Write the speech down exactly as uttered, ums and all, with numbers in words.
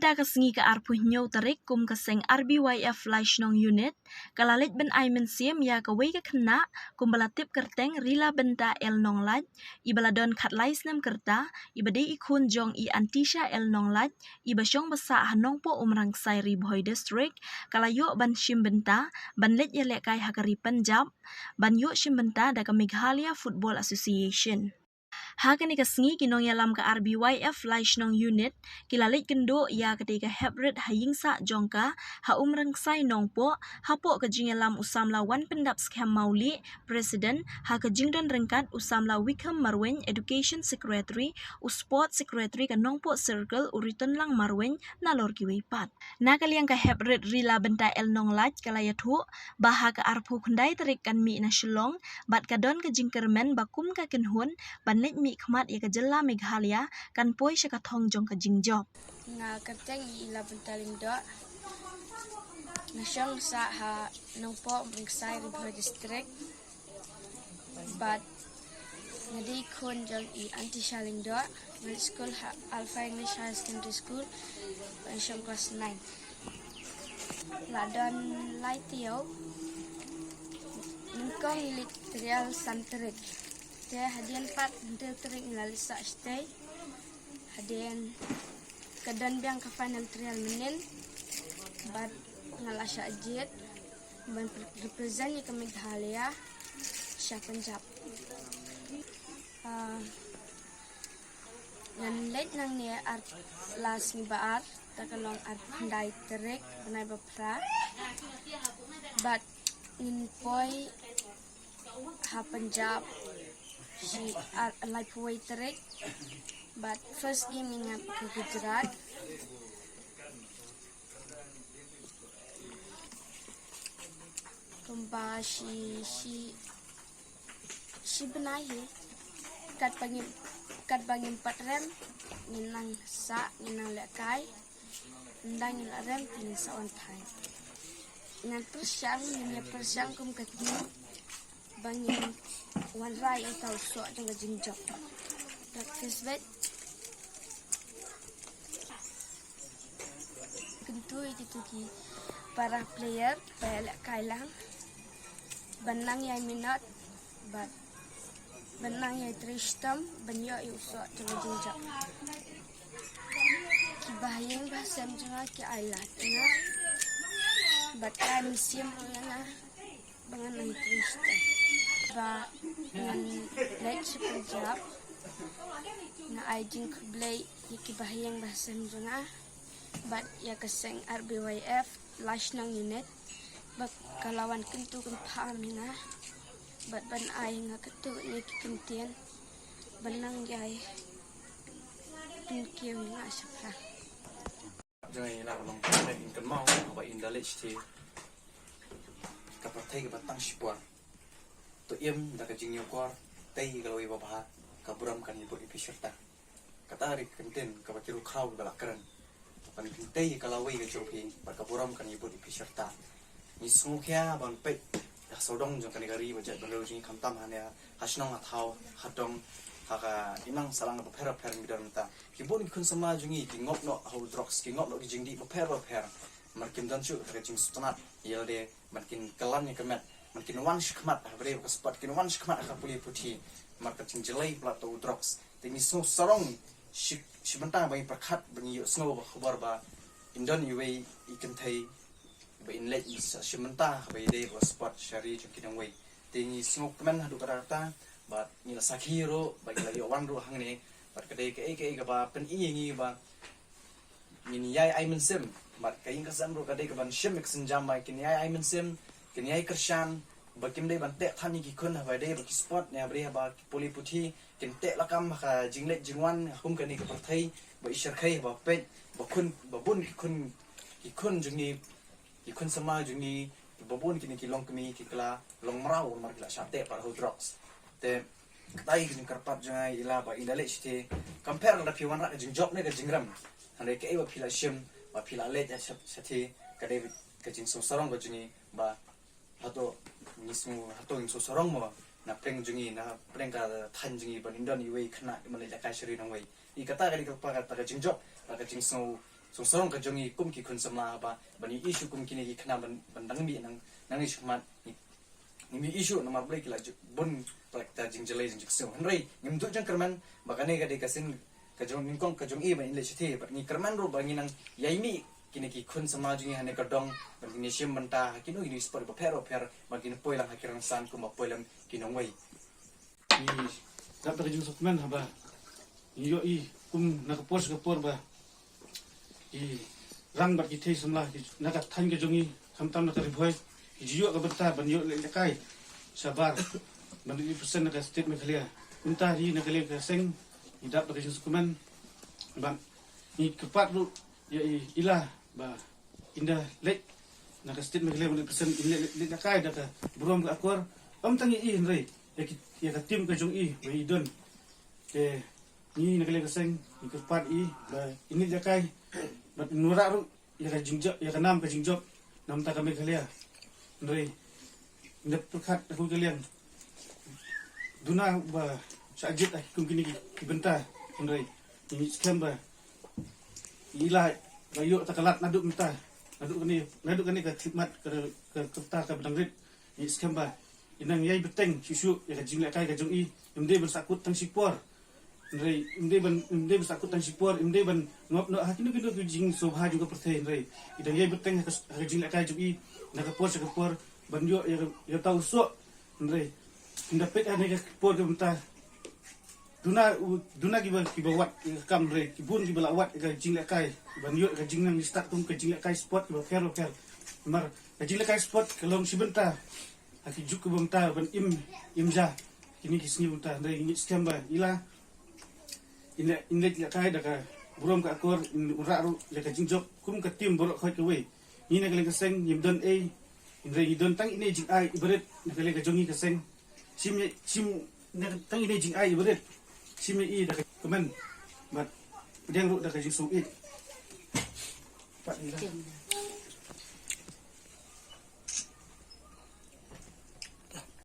Ka sngi ka arphew hynñiew tarik kum ka seng R B Y F Laishnong Unit ka la leit ban ai mynsiem ïa kawei ka khynnah kumba la tip kyrteng Rila Bynta L Nonglait, iba la don khatlai snem kyrta, iba dei i khun jong i Antisha L Nonglait, iba shong ba sah ha Nongpoh Umrangsai Ri Bhoi District, ka la ïoh ban shim bynta ban leit ïalehkai ha ka ri Punjab ban ïoh shim bynta da ka Meghalaya Football Association. Ha kane ka sngi ki nongïalam ka R B Y F Laishnong Unit ki la leit kynduh ïa katei ka hep rit ha ïing sah jong ka ha Umrangsai Nongpoh, hapoh ka jingïalam u samla Wanpyndap Skhem Mawlieh, President, ha ka jingdon ryngkat u samla Wickham Marwein, Education Secretary, u Sport Secretary ka Nongpoh Circle u Ritonlang Marwein, nalor kiwei pat. Na ka liang ka hep rit Rila Bynta L Nonglait ka la ïathuh ba ha ka arphew khyndai tarik kan mih na Shillong bad ka don ka jingkyrmen ba kum ka kynhun ban leit mihkhmat ïa ka jylla Meghalaya kan poi sha ka thong jong ka jingjop. Nga kyrteng i Rila Bynta Lyngdoh. Nga shong sah ha Nongpoh Umrangsai Ri Bhoi District. Bad nga dei khun jong i Antisha Lyngdoh, nga leit skul ha Alpha English Higher Secondary School, nga shong klas nine. La don lai taïew, nyngkong ngi leit trial san tarik. Te hadien pat hynriew tarik ngi la leit sah shatei. Hadien ka don biang ka final trial mynnin bad nga la shah jied ban represent ïa ka Meghalaya sha Punjab. Ah, ngan leit nangne ar, la sngi ba ar, ta ka long arphew khyndai tarik bnai ba phra. Bad ngin poi ha Punjab shi ar, laiphew wei tarik. Bad first game ngin ïap ka Gujarat. Kumba shi, shi, shi bnai hi. Katba ngim, katba ngim pat rem, ngin nang sah, ngin nang lehkai. Ynda ngin la rem te ngin sa wan phai. Ngan pyrshang, ngin ïa pyrshang kum ka team ba ngin wanrah ïa uta u soh jong ka jingjop. Practice beit. Kyntu ïa kitu ki para player ba ïalehkai lang ban nang ïai minot bad ban nang ïai trei shitom ban ïoh ïa u soh jong ka jingjop. Ki bahaïing bahasem jong nga ki ai lad ïa nga bad ki ai mynsiem ruh ïa nga ba ngan nang trei shitom. Ba ngan leit sha Punjab, nga ai jingkhublei ïa ki bahaïing bahasem jong nga bad ïa ka seng R B Y F Laishnong Unit ba ka la wan kyntu kynpham ïa nga bad ban ai ïa nga katto katne ki kyntien ban nang ïai pynkiew ïa nga shaphrang. Jong nga ïa la ka long ka in kynmaw ba in da leit shatei ka pyrthei kaba tang shipor. To im da ka jingïakor, tei ka lawei ba bha, ka burom kan ïabud ïa phi shirta. Kata ri kyntien kaba ki rukhraw ba la kren. Kan tei ka lawei ka jong phi bad ka burom kan ïabud ïa phi shirta. Ngi sngewkhia ban peit ha sawdong jong kane ka ri ba jait bynriew jong ngi khamtam hangne ha shnong ha thaw ha dong ha ka imlang sahlang bapher bapher ngi don mynta. Ki bun ki khun samla jong ngi ki ngop noh ha u drugs, ki ngop noh ki jingdih bapher bapher. Namar kim don shuh ka jingsngewtynnat ïa lade ban kin kylla ïa ka met, ban kin wan shakhmat ha ka bynta ka sport, kin wan shakhmat ha ka pule puthi. Namar ka jingjyllei palat u drugs. Te ngi sngew sarong shi, shi bynta ba ngi pyrkhat ba ngi ïohsngew ba khubor ba in don iwei i kynthei ba in leit sa shi bynta ba i dei ba sport sha ri jong ki nongwei. Te ngi sngewkmen haduh katta katta bad ngi la sakhi ruh bad ngi la ïoh wan ruh hangne bad ka dei kaei kaei kaba pyni ïa ngi ba ngin ïai ai mynsiem bad ka ïing ka sem ruh ka dei kaban shim ïa ka sienjam ba kin ïai ai mynsiem, kin ïai kyrshan ba kim dei ban teh than ïa ki khun haba dei ba ki sport ne haba dei haba ki pule puthi, kin teh lakam ha ka jingleit jingwan ha kum kane ka pyrthei ba i shyrkhei ba peit ba khun ba bun ki khun, ki khun jong ngi, ki khun samla jong ngi ba bun kine ki longkmie ki kylla long mraw namar ki la shah teh pat ha u drugs. Te katai ka jingkyrpad jong nga ïa la ba in da leit shatei kam pher lada phi wanrah ka jingjop ne ka jingrem. Hynrei kaei ba phi la shim ba phi la leit sha, shatei ka dei ka jingsngewsarong ka jong ngi ba hato ngi sngew, hato ngi sngewsarong mo na pdeng jong ngi, na pdeng ka thaiñ jong ngi ban don iwei i khynnah ban leit lehkai sha ri nongwei. Ïa kata ka dei kata ka jingjop, ka jingsngew song sarong ka jong ngi kum ki khun samla ba ban ïohi shuh kum kine ki khynnah ban, ban dang mih nang, nang ïa shuh mat ngi, ngi ïohi shuh namar balei ki la ju bun palat ka jingjlei jingjingsiew. Hynrei ngim duh jingkyrmen ba kane ka dei ka sien ka jong nyngkong ka jong i ba in leh shithi, bad ngi kyrmen ruh ba ngi nang ïai mih kine ki khun samla jong ngi hane ka dong ban ngi shim bynta ha kino kino ki sport bapher bapher ban kin poi lang ha ki rangsan kumba poi lang ki nongwei. Ngi dap da ka jingsngewkmen haba ngi ïohi kum na ka por sha ka por ba ki rang bad ki thei samla ki na ka thaiñ ka jong ngi, khamtam na ka Ri Bhoi, ki ju ïoh ka bynta ban ïoh leh lehkai shabar ban ïoh percent na ka state Meghalaya. Mynta hi na ka liang ka seng ngi dap da ka jingsngewkmen bad ngi kyrpad ruh ïa i Ila ba in da leit na ka state Meghalaya ban ïoh percent in leh leh lehkai da ka burom ka akor. Ym tang ïa i hynrei ïa ki, ïa ka team ka jong i ba i don. Te ngi na ka liang ka seng ngi kyrpad i ba in leh lehkai bad in wanrah ruh ïa ka jingjop, ïa ka nam ka jingjop na bynta ka Meghalaya. Hynrei ngi da pyrkhat ha kawei ka liang duna ba shah jied ha kum kine ki, ki bynta. Hynrei ngi skhem ba i Ila ba ïoh ta ka lad naduh mynta, naduh kane, naduh kane ka khidmat ka, ka, ka rta ka ba dang rit. Ngi skhem ba i nang ïai bteng shuh shuh ïa ka jinglehkai ka jong i. Im dei ban sahkut tang shipor. Hynrei im dei ban, im dei ban sahkut tang shipor, im dei ban ngop noh ha kino kino ki jingsngewbha jong ka pyrthei, hynrei i dang ïai bteng ha ka, ha ka jinglehkai jong i na ka por sha ka por ban ïoh ïa, ïa uta u soh. Hynrei ynda peit ha kane ka por ka bynta duna u, duna kiba, kiba wad ïa ka kam, hynrei ki bun kiba la wad ïa ka jinglehkai ban ïoh ïa ka jingnang, ngi stad kum ka jinglehkai sport kiba pher bapher. Namar ka jinglehkai sport ka long shi bynta ha ki juk kiba mynta ban im, im ja kine ki sngi mynta. Hynrei ngi skhem ba i Ila in leh, in leh lehkai da ka burom ka akor, in wanrah ruh ïa ka jingjop kum ka team baroh khoit kawei. Ngi na ka liang ka seng ngim don ei, hynrei ngi don tang ine i jingai iba rit na ka liang ka jong ngi ka seng. Shim ïa, shim na tang ine i jingai iba rit. Shim ïa i da ka kmen bad pdiang ruh da ka jingsngewbha. Pat i Ila.